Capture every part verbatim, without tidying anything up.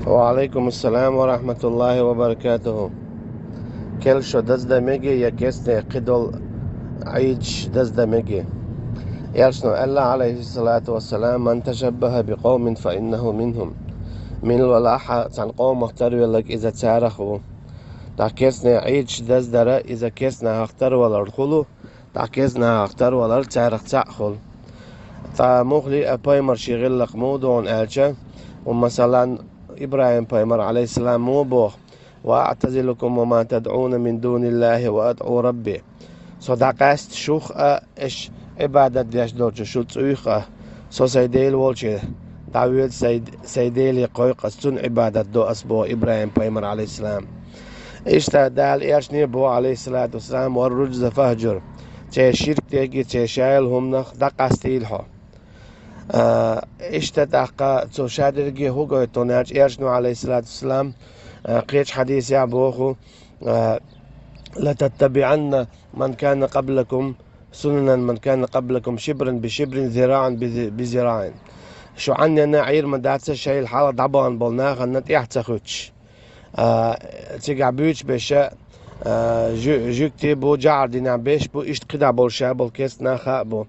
Ва алейкум ассалам ва рахматуллахи ва баракатуху. Керла шо даздан меге я керстаний кхыдола Ӏийдаш даздан меге? Элчано аьлла, алейхиссалату вассалам: «Ман ташаббаха би къавмин фа иннаху минхум». Милла валахьа цхьан къомах тарвелларг, иза царах ву. ТӀаккха керстаний Ӏийдаш даздар, иза керстанахах тарвалар хул, тӀаккха керстанахах тарвалар царах цаӀ хул. ТӀаккха мухли а пайхамар ший гӀиллакх ма ду аьлча, ва масала, ИбрахӀим пайхамар, алейхиссалам, ма боху: «Ва аътазилукум ва ма тадӀуна мин дуниллахи ва адӀу Рабби». Со дӀакъаьста шух а, аш Ӏибадат деш долчу шу цӀуйх а. Со сайн Дела волчу дӀавоьду, сайн, сайн Деле кхойкху ас, цунна Ӏибадат до ас, боху ИбрахӀим пайхамар, алейхиссалам. Иштта Дала Элчане боху, алейхиссалату вассалам: «Ва рруджза фахджур». Церан ширк дерг, церан шайла хӀуманах дӀакъастийла хьо. А, иштта тӀаккха цо шадерриге хӀун гойту аьлча, Элчано, алейхиссалату вассалам, а, кхечу хьадисехь боху, а: «Лататтабиъанна ман кана къаблакум, сунана ман кана къаблакум, шибран би шибрин, зираъан би зи-, би зираъин». Шу Ӏанненна Ӏийр ма дац шайла хьалха дӀабахана болу нахана тӀаьхьа ца хуьттуш. А, цигахь буьйцуш берш а, жу-, жуьгти бу, жӀар динехь берш бу, иштта кхидӀа болуш а болу керстанах а бу.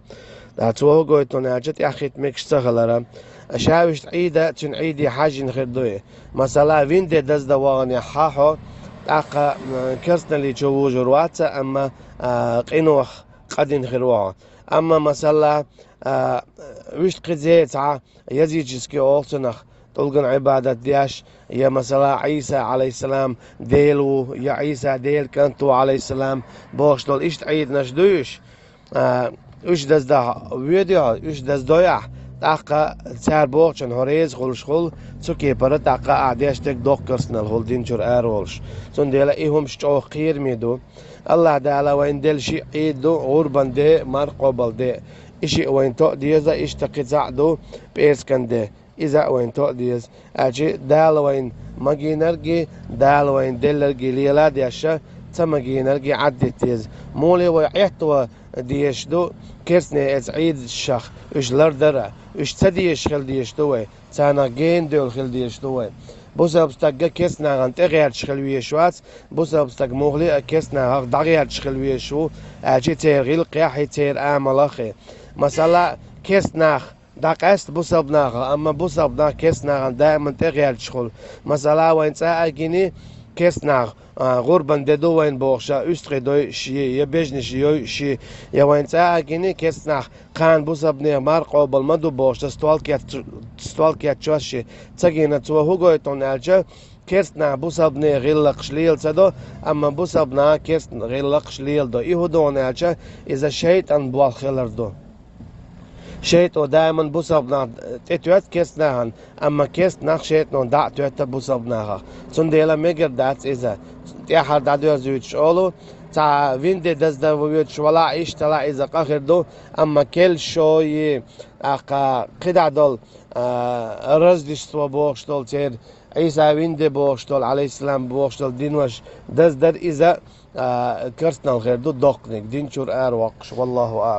Ткъа цо хӀун гойту аьлча, тӀаьхьахӀитта мегаш ца хилар. Ша вуьшта Ӏийда, цуьнан Ӏийде хьаьжжина хир ду и. Масала, вин де даздан ваханехь хьо, тӀаккха, м, керстаналличо вужур вац, амма, а, къинойх къа дина хир ву хьо. Амма, масала, а, вуьшта кхин цхьа языческий олу цунах, тӀулган Ӏибадат деш, я, масала, Ӏийса, алейхиссалам, Дела ву, я Ӏийса Делан кӀант ву, алейхиссалам, бохуш долу иштта Ӏийданаш дуй уьш? А, уьш даздан воьдий хьо, уьш даздой ахь, тӀаккха цара бохучунна хьо реза хуьлуш хуьлу, цу кепара тӀаккха ахь деш дерг доккха керстаналла хуьлу, дин чуьра ара волуш. Цундела и хӀумаш чӀогӀа кхераме ду. АллахӀ Дала вайна делла шиъ Ӏийд ду: гӀурбан де, марха къобал де. И шиъ вайна тоъа деза, иштта кхин цхьаъ ду, пӀераскан де. Иза а вайна тоъа деза. Аьлча Дала вайна магийнарг а, Дала вайна делларг а лела а деш, ца магийнарг а Ӏаддита деза. Муьлхха вай Ӏетто дезаш ду керстанийн эца Ӏийдашах, уьш лардар а, уьш ца дезаш хила дезаш ду вай, царнах гена девлла хила дезаш ду вай. Бусалба стаг керстанахана тӀегӀерташ хила везаш вац, бусалба стаг муххале а керстанахах дӀагӀерташ хила везаш ву, аьлча церан гӀиллакхехь а, церан амалах а. Масала, керстанах дӀакъаьста бусалба нахах, амма бусалба нах керстанахана даиман тӀегӀерташ хуьлу. Масала, вайн цӀа а гина, керстанах, а, гӀурбан де ду вайн бохуш, уьстагӀий дойуш, я бежнаш йойуш, я вайн цӀа а гина, керстанах кхана бусалбанех марха къобал ма ду бохуш, стол кеч-, стол кечъеш, ца гина, цо хӀун гойту аьлча, керстанах бусалбанех гӀиллакхаш лела ца до, амма бусалба наха керстанех гӀиллакхаш леладо. И хӀун ду аьлча, иза шайтӀан болх хилар ду. ШайтӀо даиман бусалба нах тӀетоьтту керстанахана, амма керстанах шайтӀано дӀа а тоьтту бусалба нахах. Цундела мегар дац иза. ТӀаьххьара дӀадоьрзуьйтуш олу, цхьа вин де даздан воьдуш валахь, иштта лахь, иза къа хир ду, амма керла шо и, тӀаккха кхидӀа долу, а, Рождество бохуш долу церан, Ӏийса вин де бохуш долу, алейхиссалам бохуш долу динош даздар, иза, а, керстаналла хир ду доккханиг, дин чуьра аравоккхуш, валлаху аълам.